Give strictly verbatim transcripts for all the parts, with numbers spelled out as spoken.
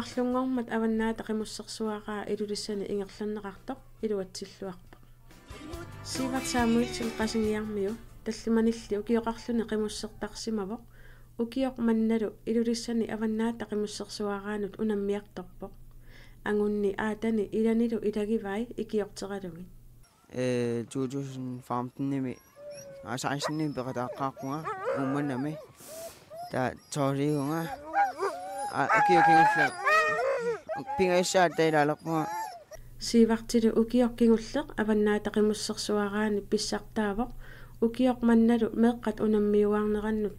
Marlunngormat Avannaata Qimussersuaraa Ilulissani ingerlanneqartoq iluatsilluarpoq. Sivert Samuelsen Qasigiarmiu tallimanilli ukioqarluni qimussertarsimavoq. Ukioq mannalu Ilulissani Avannaata Qimussersuaraanut unammiartorpoq. Angunni aatani ilanilu ilagivai ikiorteralugit. Ee, to tusind femten-imi, aa, seksten-imi peqataaqqaarpunga Uummannami. Taava tolv-iuvunga. Aa, ukioq kingulleq. Pingajussaatta ilaalerpunga. Sivertilu ukioq kingulleq Avannaata Qimussersuaraanni pissartaavoq. Ukioq mannalu meeqqat unammiuaarnerannut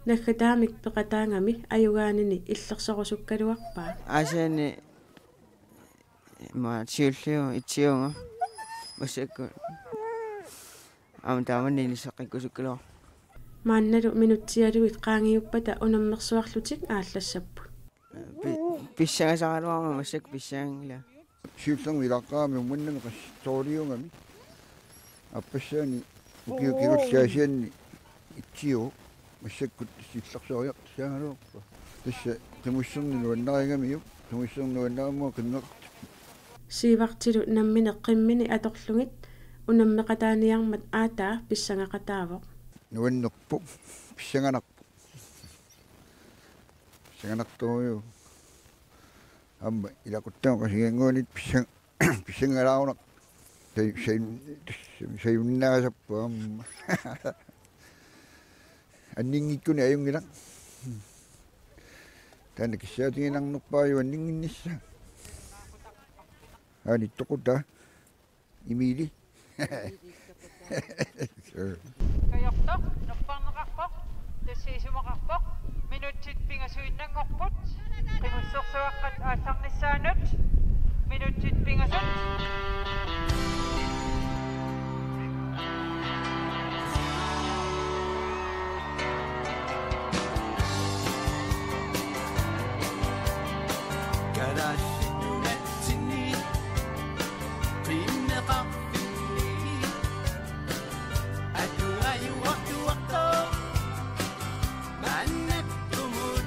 naggataamik peqataagami ajugaanini illersorusukkaluarpaa. Aasianni ima siulliu itsiunga massakkut. Aamma taamani ilisseqqikkusukkaluarpoq. Maannalu minutsialuit qaangiuppata unammersuarlutik aallassapput. Pi-, pissangasaraluarama massakkut pissanganngilanga. Siullermik ilaaqqaarami Uummannami qassit tolv-iugami. Aappassaani ukioq kingulleq Aasianni itsiuvoq. Massakkut illersorujoortussaagaluarpoq. Tassa qimusserneq nuannaarigamiuk, qimusserneq nuannaarmat qimmeqartut. Sivertilu nammineq qimmini atorlugit unammeqataaniarmat aataa pissangaqataavoq. Nuannerpoq, pissanganarpoq. Pissanganartorujuk. Aamma ilaquttaaq Qasigiannguanit pissang-, pissanngalaarunarpoq. Saj-, saj-, sajunnaasarpoq aamma. Anninngikkunik ajunngilaq. Taanna kissaatiginarnerpaajuvoq anninnginnissaa. Aani toqutaa. Emili. Kajortoq, nupparneqarpoq, tassa isumaqarpoq, minutsit pingasuinnanngorput, qimussersuaqqat aallarnissaannut, minutsit pingasut. Kalaallit Nunatsinni qimmeqarfinni atugajuartuartoq maannakkumut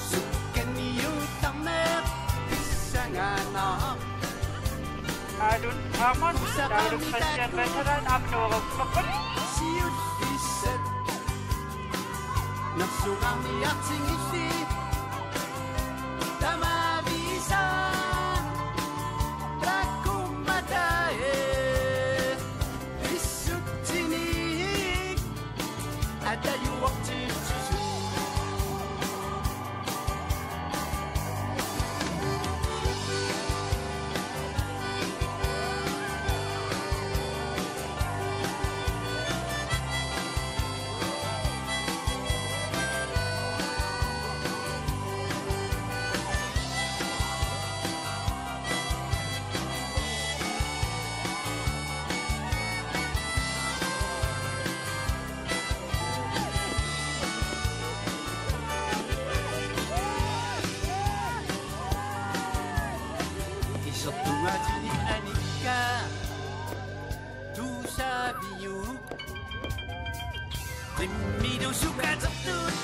sukkaniuttarneq pissanganaq. Aalun Amon, Daulu Christian Veteran, Amnuurup Nukkut. Siullissat. Nersugarniartigilli. Tamavisa. Rakkummatae. Pissutsinik. Atajuartitsisu. Isertugaatinik anikka tuusaaviuk. Qimmilu sukatertut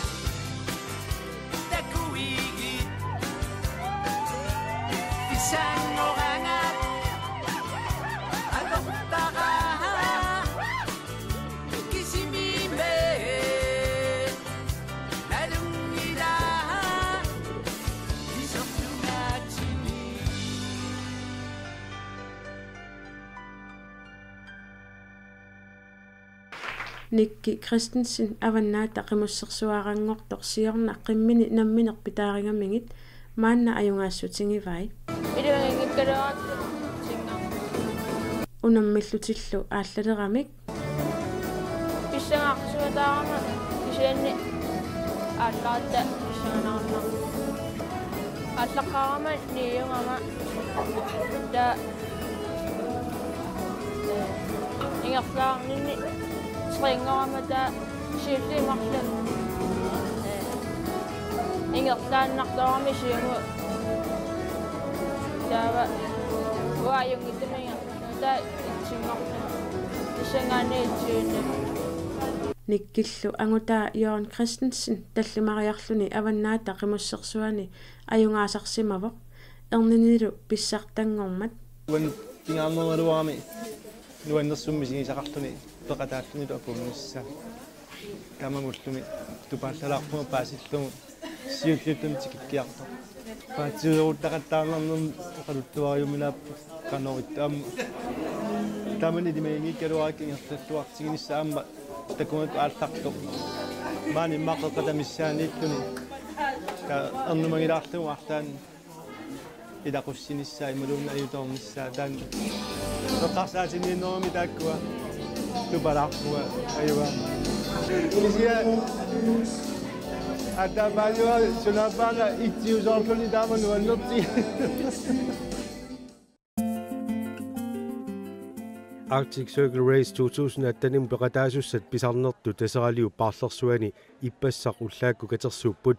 takuigit. Pissanngorangap atortara. Kisimi me nalunngilaq isertugaatinik. Nikki Christensen Avannaata Qimussersuaranngortoq siorna qimmini nammineq pitaarigamigit maanna ajugaassutigivaat. Iluanngikkaluarakku singa. Unammillutillu aallaleramik. Pissangarsuataarama kisianni aallaratta pissanganarama. Aallaqqaarama niugama. Taava ingerlaarninni trinngorama taava siulliit marluk ingerlaannartoorami siumut. Taava uaajunngitsumik ingerlaannaq taava itsinngorlunga. Pissangaanniit itsuunni. Nikkillu angutaa Jørgen Christensen tallimariarluni Avannaata Qimussersuani ajugaasarsimavoq, erninilu pissartanngormat. Uannut pingaarnerugaluarami nuannersumik misigisaqarluni peqataallunilu apuunnissaa. Taamaammat ullumi tupaallalaarpunga paasillugu siulliulluni tikikkiartoq. Paatsiveeruttaqattaarnarnermut oqaluttuariuminaapput qanoq ittoq aamma. Taamani ilimaginngikkaluarakku ingerlalluartiginissaa aamma takugakku aallartoq. Maani immaqa qeqqata missaaniilluni. Taava ernumagilaarlugu arlaanni ilaqqusinissaa imaluunniit ajutoornissaa taanna. Eqqarsaatinniinnermik taakkua tupalaarpunga ajugaama. Kisianni aatsaat paasivaat sunaaffa itsiusoorluni taama nuannertigaa. Arctic Circle Race to tusind attenimut peqataasussat pisarnertut Taseraliup paarlersuani ippassaq ullaakkut katersuupput.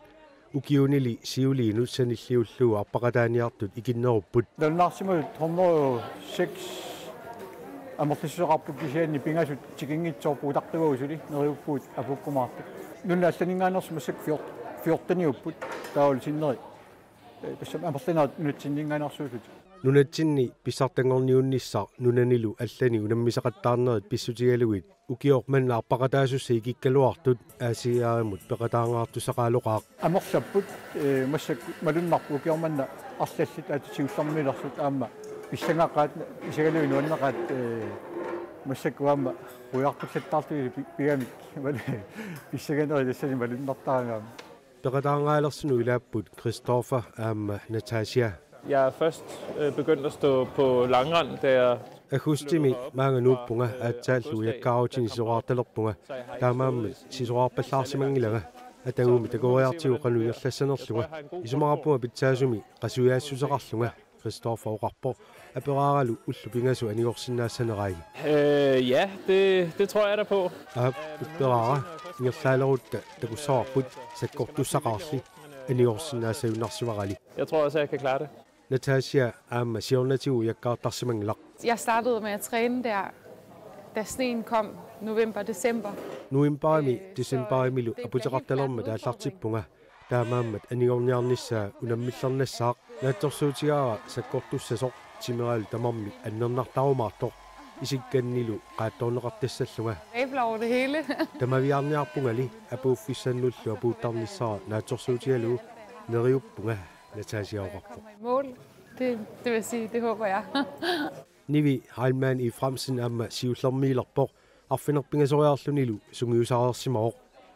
Ukiunili siuliinut sanilliullugu arpaqataaniartut ikinnerupput. Nalunaarsimasut hundrede og seks amerlissuseqarput, kisianni pingasut tikinngitsoorput, utaqqivagut suli, neriuppugut apuukkumaartut. Nunat allaninngaanneersut massakkut fjort-, fjorteniupput, taavalu sinneri. Eh, tassami amerlanerit nunatsinninngaanneersuusut. Nunatsinni pissartanngorniunnissaq nunanilu allani unammisaqattaarnerit pissutigalugit ukioq manna arpaqataasussat ikikkaluartut A C R-imut peqataangaartussaqaaloqaaq. Amerlapput, eh, massakkut malunnarpoq ukioq manna arlallit aatsaat siullermiilersut aamma pissangaqaat isigalugit nuanneqaat, eh, massakkut aamma qujartullattaarlugit pi-, pigamik. Pissanganerit tassani malunnartarami aamma. Peqataangaalersunut ilaapput Christoffer aamma Natasha. Jeg er først øh, begyndt at stå på langrend, da jeg Aggustimi maanga nuuppunga aatsaallu ujakkaarutini sisoraartalerpunga. Taamaammat sisoraarpallaarsimanngilanga. Atagumi takoriartigu qanoq ingerlassanerlunga. Isumaqarpunga pitsaasumik qasujaassuseqarlunga, Christoffer oqarpoq. Aperaaralu ullut pingasut anigorsinnaassanerai. Øh, ja, det, det tror jeg da på. Aap, upperaara, ingerlaalerutta takussavarput, sakkortussaqaarli anigorsinnaassagunarsimarali. Jeg tror også, jeg kan klare det. Natasha aamma siornatigut ujakkaartarsimanngilaq. Jeg startede med at træne der, da sneen kom, november, december. Novemberimi decemberimilu aputeqartalermat aallartippunga. Taamaammat anigorniarnissaa unammillernassaaq. Naatsorsuutigaara sakkortussasoq timeraalu tamarmik annernartarumaartoq isikkannilu qaattoorneqartassallunga. Vabler over det hele. Tamaviaarniarpungali apuuffissannullu apuuttarnissara naatsorsuutigalugu, neriuppunga, Natasha oqarpoq. Kommer i mål. Det, det vil sige, det håber jeg. Nivi Heilmann Efraimsen aamma siullermiilerpoq, arfineq-pingasoriarlunilu sungiusaareersimavoq,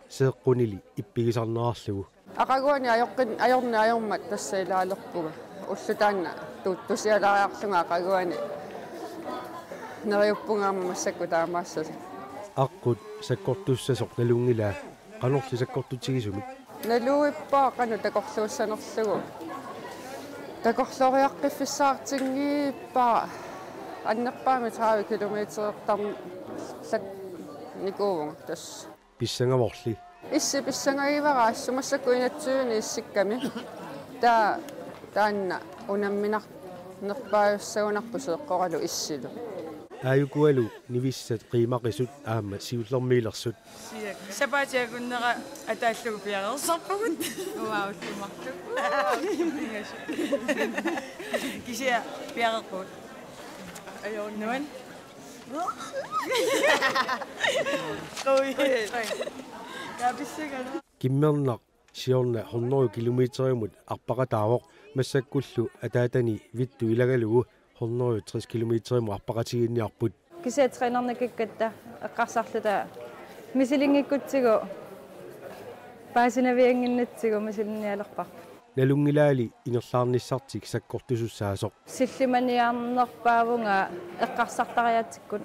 seeqqunili ippigisarnerarlugu. Aqaguani ajoqqin-, ajorneq ajormat tassa ilaalerpunga. Ulloq taanna tuuttusialaariarlunga aqaguani neriuppunga aamma massakkut taamaassasoq. Aqqut sakkortussasoq nalunngilaa, qanorli sakkortutigisumik? Naluippara qanoq takorluussanerlugu. Takorlooriaqqiffissaartinngippara, annerpaamik tredive kilometerertarnikuuvunga tassa. Pissangavorli? Issi pissangagivara, assut massakkut enogtyvenik issikkami. Taa-, taanna unamminar-, nerpaajussagunarpoq seeqqoralu issilu. Aajukualu nivissat qiimaqisut aamma siullermiilersut. Sapaatip akunnera ataallugu piareersarpugut. Uaa, ullumarlu. Kisianni piareerpugut. Ajornuan. Qoi. Kaapissagana. Kimmernaq siorna hundrede kilometerimut arpaqataavoq, massakkullu ataatani Vittu ilagalugu hundrede tres kilometerimut arpaqatigiinniarput. Kisianni trænernikikkatta eqqarsarluta misilinngikkutsigu paasinaviannginnatsigu misilinnialerparput. Nalunngilaali ingerlaarnissartik sakkortusussaasoq. Sillimaniarnerpaavunga eqqarsartariaatsikkut.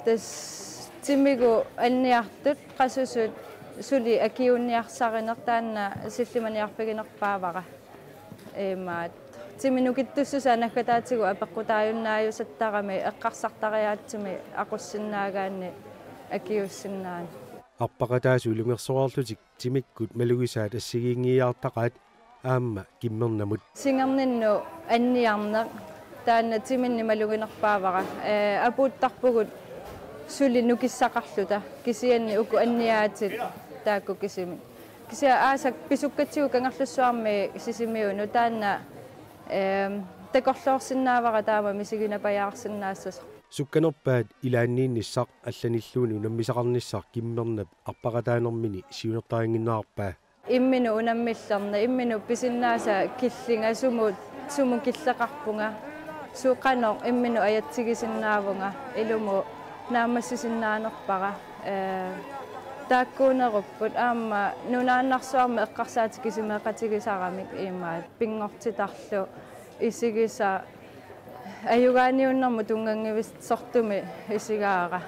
Tassa timigut anniartut qasusut suli akiuunniarsarineq taanna sillimaniarfiginerpaavara. Imaat. Timi nukittussusaa naggataatigut apeqqutaajunnaajusattarami eqqarsartariaatsimi aqussinnaagaanni akiuussinnaani. Arpaqataasut ilungersoreerlutik timikkut malugisaat assigiinngiiaartaqaat aamma kimmernamut. Singerninnut anniarneq taanna timinni maluginerpaavara. Ee, apuuttarpugut Suli nukissaqarluta, kisianni uku anniaatit taakku kisimik. Kisianni aasaq pisukkatsigu Kangerlussuarmi Sisimiunut taanna, ehm, takorloorsinnaavara taama misiginapajaarsinnaassasoq. Sukkanerpaat ilaanniinnissaq allanilluunniit unammisaqarnissaq Kimmernap arpaqataanermini siunertarinnginnarpaa. Imminut unammillerneq, imminut pisinnaasat killinga, sumut, sumut killeqarpunga, suut qanoq imminut ajatsigisinnaavunga, ilumut naammassisinnaanerpara. Ee, taakkuunerupput aamma nunaannarsuarmi eqqarsaatit kisimeeqatigisaramik imaat pinngortitarlu isigisat ajugaaniunnermut tunnganngivissortumik isigaara.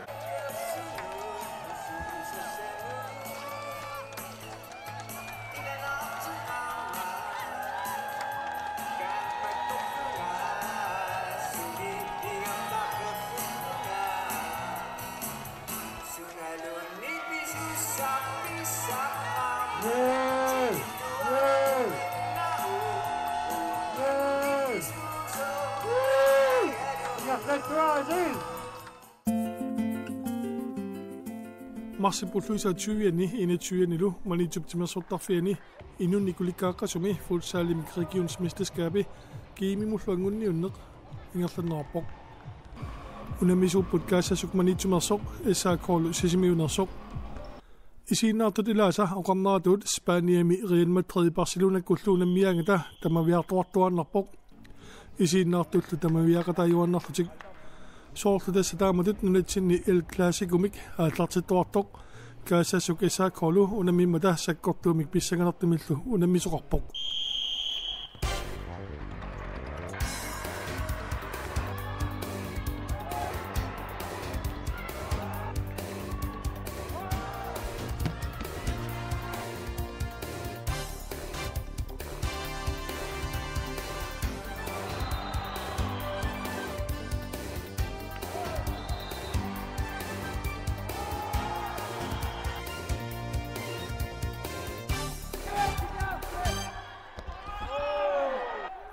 Marsip ulluisa tyvianni enogtyviannilu Maniitsup timersortarfiani inunnik ulikkaaqqasumi futsalimik regionsmesterskabi G M-imullu anguniunneq ingerlanneqarpoq. Unammisuupput Kaassassuk Maniitsumeersoq S A K-lu Sisimiuneersoq. Isiginnaartut ilaasa oqarneratut Spaniami Real Madrid Barcelonakkullu unammiaangata tamaviaartoqartuaannarpoq. Isiginnaartullu tamaviaaqataajuaannarlutik. Soorlu tassa taamatut nunatsinni El Clasicomik aallartittuartoq. Kaassassuk S A K-lu unammimmata sakkortuumik pissanganartumillu unammisoqarpoq.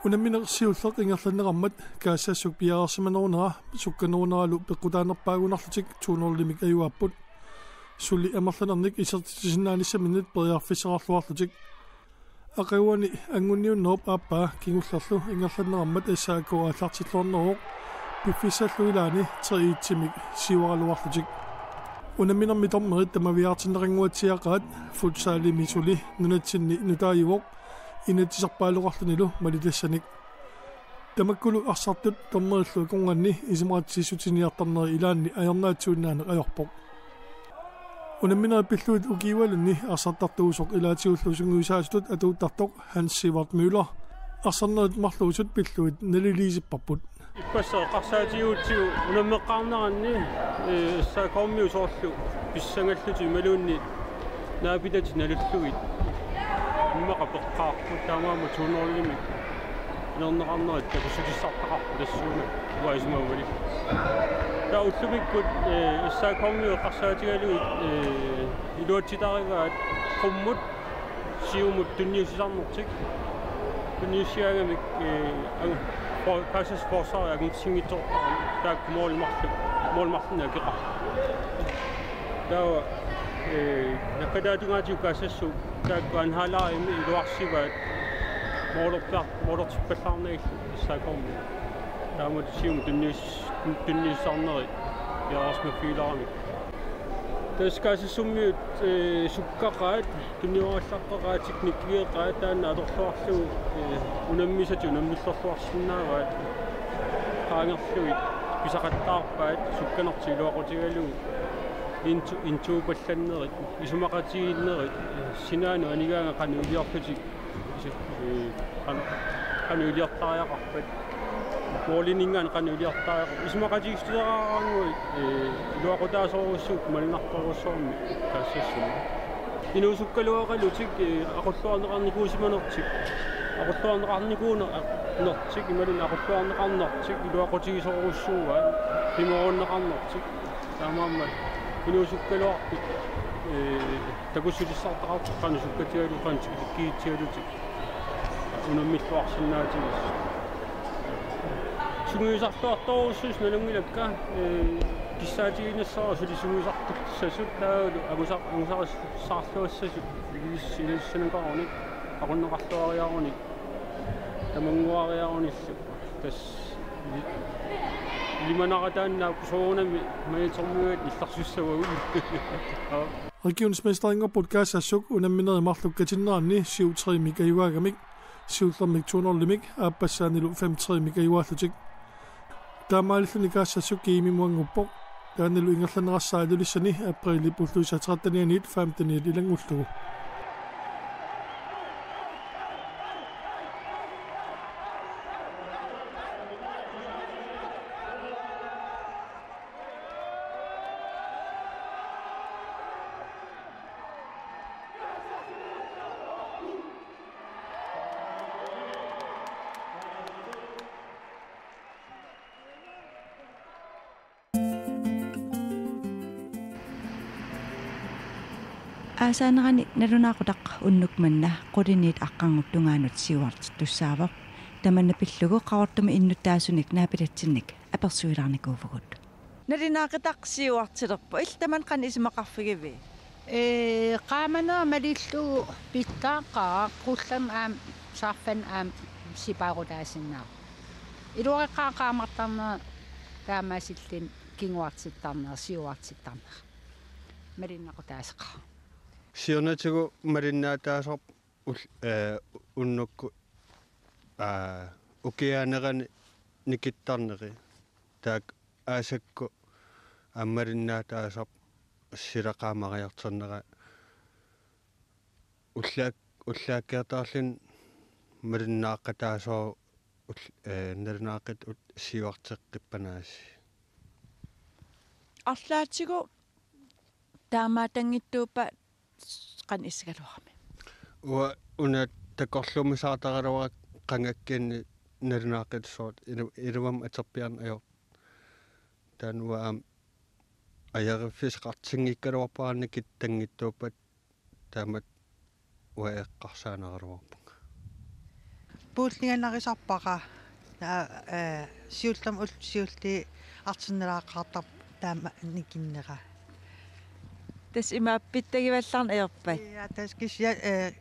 Unammineq siulleq ingerlanneqarmat Kaassassuk piareersimanerunera sukkaneruneralu peqqutaanerpaagunarlutik to nul-imik ajugaapput. Suli amerlanernik isertitsisinnaanissaminnik periarfissaqarluarlutik. Aqaguani anguniunnerup aappaa kingullerlu ingerlanneqarmat S A K aallartilluarneruvoq piffissallu ilaanni tre et-imik siuaraluarlutik. Unamminermi dommerit tamaviaartinneqannguatsiaqaat futsalimi suli nunatsinni nutaajuvoq inatsisarpaaloqarlunilu malitassanik. Tamakkulu arsartut dommerillu akornanni isumaqatigiissutiniartarneri ilaanni ajornaatsituinnaaneq ajorpoq. Unamminerit pillugit ukiualunni arsartartuusoq ilaatigullu sungiusaasutut atuuttartoq Hans Sivert Møller arsarnerit marluusut pillugit naliliisipparput. Ippassaq eqqarsaatigigutsigu unammeqqaarneranni, ee, S A K-miut soorlu pissangallutik imaluunniit naapitatit nalullugit immaqa peqqaarput, taamaammat to nul-imik inerneqarnerit takussutissartaqarput tassuuna uanga isumagavali. Taava ullumikkut, ee, S A K-miut eqqarsaatigalugit, ee, iluatsitarigaat qummut siumut tunniussisarnertik. Tunniussigaangamik, ee, ang-, for-, Kaassassap forsvarip angutisinngitsoortarami taakku måli marluk, måli marlunnik akeqarput. Taava, ee, naggataatigut Kaassassut taakku anhalaarimi iluarsivaat målerpar-, målertippallaarnagillu S A K-miut. Taamatut siumut tunnius-, tunniussisarnerit piareersimaffigilaarami. Tassa Kaassassumiut, ee, sukkaqaat, tunniugallaqqaqaat, teknikkigeqaat, taanna atorluarlugu, ee, unammisatik unammillorluarsinnaavaat, qaangerlugit pisaqattaarpaat, sukkanertik iluaqutigalugu, intu-, intuupallannerit, isumaqatigiinnerit, ee, sinaanut anigaanga qanoq iliorlutik, ee, qan-, qanoq iliortariaqarpat. Målininngaanniit qanoq iliortariaqarpat. Isumaqatigiissuteqaraannguit, ee, iluaqutaasorujussuupput malunnartorujussuarmik Kaassassumi. Inuusukkaluaqalutik, ee, aqulluarneqarnikuusimanertik. Aqulluarneqarnikuuner-, nertik, imaluunniit aqulluarneqarnertik, iluaqutigisorujussuuaat, pimoorunneqarnertik. Taamaammat inuusukkaluartut, ee, takussutissartaqartut qanoq sukkatigalutik, qanoq tikitsikkigitsigalutik unammilluarsinnaatigisut. Sungiusarluartorujussuusut nalunngilakka, ee, Kissaatigiinnassavara sulisuusartussasut taavalu angusa-, angusaqarluassasut ilissi-, ilissinnaanngoruni, aqunneqarluariaruni, tamannguariarunillu. Tassa li-, limanaqataannaap soorunami majutormiuat illarsussavagut. Regionsmesterinngorput Kaassassuk unamminerit marluk katinneranni syv tre-mik ajugaagamik, siullermik to nul-imik aappassaanilu fem tre-mik ajugaallutik. Taamaalilluni Kaassassuk GM-imuanngorpoq. Taannalu ingerlanerarsaa Ilulissani aprilip ulluisa trettenianiit femteniit ilanngullugu. Aasaanerani nalunaaqutaq unnuk manna quliniit aqqarngup tungaanut siuartittussaavoq. Tamanna pillugu Qaqortumi innuttaasunik naapilatsinnik apersuilaarnikuuvugut. Nalunaaqutaq siuartilerpoq. Illit tamanna qanoq isumaqarfigivit? Ee, qaamanera malillugu pitsaaqqaaraq, qullamik aamma sarfamik aamma sipaarutaasinnaavoq. Iluareqqaaq qaamartarnera taamaasilluni kinguartittarnera, siuartittarnera. Malinnaaqutaaseqaaq. Siornatigut malinnaataasoq ul-, ee, unnukkut, aa, ukiaanerani nikittarneri. Taakku aasakkut aamma malinnaataasoq sila qaamariartornera. Ullaak-, ullaakkiartaarluni malinnaaqataasoq ul-, ee, nalunaaqutaq siuarteqqippanaasi. Arlaatigut taamaattanngitsuuppat qanoq issigaluarami? Uanga una takorluuisaartaraluara qanga kisianni nalunaaqutaq soorlu ilu-, ilumut atorpiarneq ajortoq. Taanna uanga aamma ajoriffissaqartinngikkaluarpara nikittanngitsuuppat taamatut uanga eqqarsaaneraluarpunga. Puullinngarisarpara. Aa, ee, siullermik ullut siulliit artornalaaqaartarpoq taama nikinnera. Tassa ima pittagivallaarneq ajorpat? Ja, tassa kisianni, ee,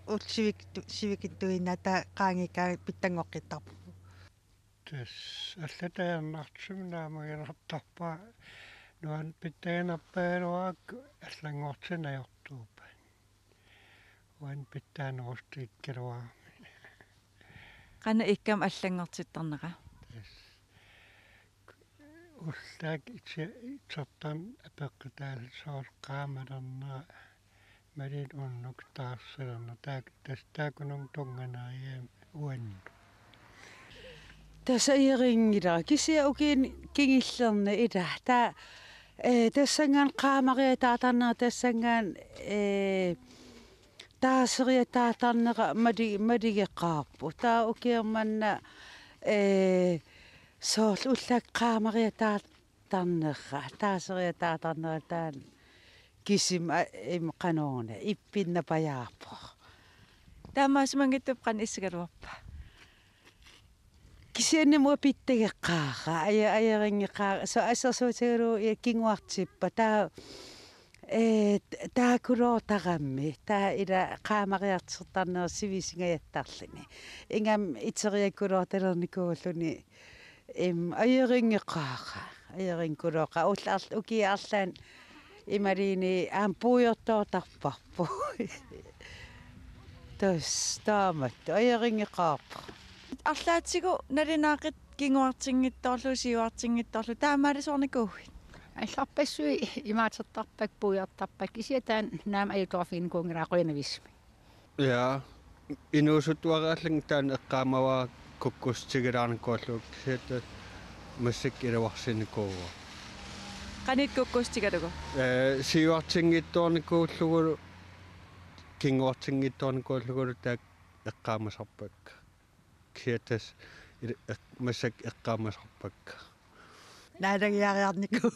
ullut sivikitsu-, sivikitsuinnaat taava qaangiukkaangat pitsanngortittarpugut. Tassa allatut ajornartumik naammagilertarpara, nuann-, pittaginerpaaluarakku allanngortinneq ajortuuppat. Uani pitsaanerusutikkaluarami. Qanoq ikkamik allanngortittarnera? Tassa ullaaq itsi-, itsertarneq apeqqutaallutik soorlu qaamalernera, malillugu unnukkut taarsilernera, taak-, tassa taakkununnga tunnganerani uannut. Tassa ajorinngilara. Kisianni ukiuni kingullerni ila. Taava, ee, tassanngaannaq qaamariataartarnera, tassanngaannaq, ee, taaseriataartarnera mali-, malugeqaarpoq. Taava ukioq manna, ee, soorlu ullaaq qaamariataar-, tarnera, taaseriataartarnera taanna kisima, a-, ima qanoruna, ippinnapajaarpoq. Taamaasimanngitsuuppat qanoq issigaluarpa? Kisiannimi uanga pittageqqaara, aja-, ajorinngeqaara, soorlu assersuutigalugu ia kinguartippat, taava, ee, t-, taakkuloortarammi, taava ila qaamariartortarnera sivisingajattarluni. Ingammik iteriakkuloortalernikuulluni. Im, ajorinngeqaara, ajorinngeqaara. Ulla arl-, ukiup arlaanni imaluunniit aamma puigortoortarparput. Tassa taamatut, ajorinngeqaarpara. Arlaatigut nalunaaqutaq kinguartinngitsoorlugu, siuartinngitsoorlugu, taamaallaat soorunami? Allarpassuit imaatertarpakka, puigortarpakka, kisianni taanna naamik ajutoorfiginikuunngilaa qujanarujussuarmik. Ja, inuusuttuaraallunga taanna eqqaamavara kukkussutigilaarnikuullugu, kisianni massakkut iluarsinnikuuara. Qanoq kukkussutigalugu? Ee, siuartinngitsoornikuullugulu, kinguartinngitsoornikuullugulu taakku eqqaamasarpakka. Kisianni tassa il-, eq-, massakkut eqqaamasarpakka. Naalagiariarniku-,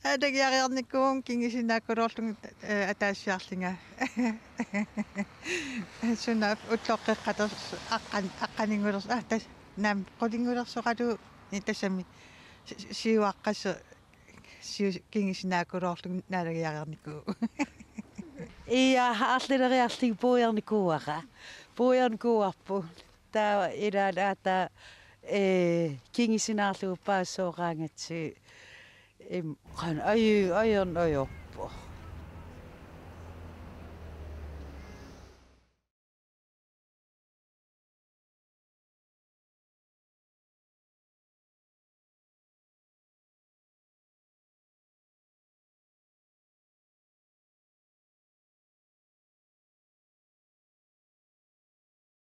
naalagiariarnikuuvunga kingusinnaakkuloorlunga, ee, ataasiarlunga. Suna ulloqqeqqaters-, aqqan-, aqqaninngulersoq, aa, tassa, naamik, qulinngulersoraluunniit tassami. Si-, siuaqqasoq siu-, kingusinaakkuluarlugu naalagiareernikuuvoq. Ia, aarleriarlugit puiornikuuara. Puiornikuuarput. Taava ilaat aatsaat, ee, kingusinaarlugu paasisooraangatsigu. Im, qanoq, aju-, ajorn-, ajorpoq.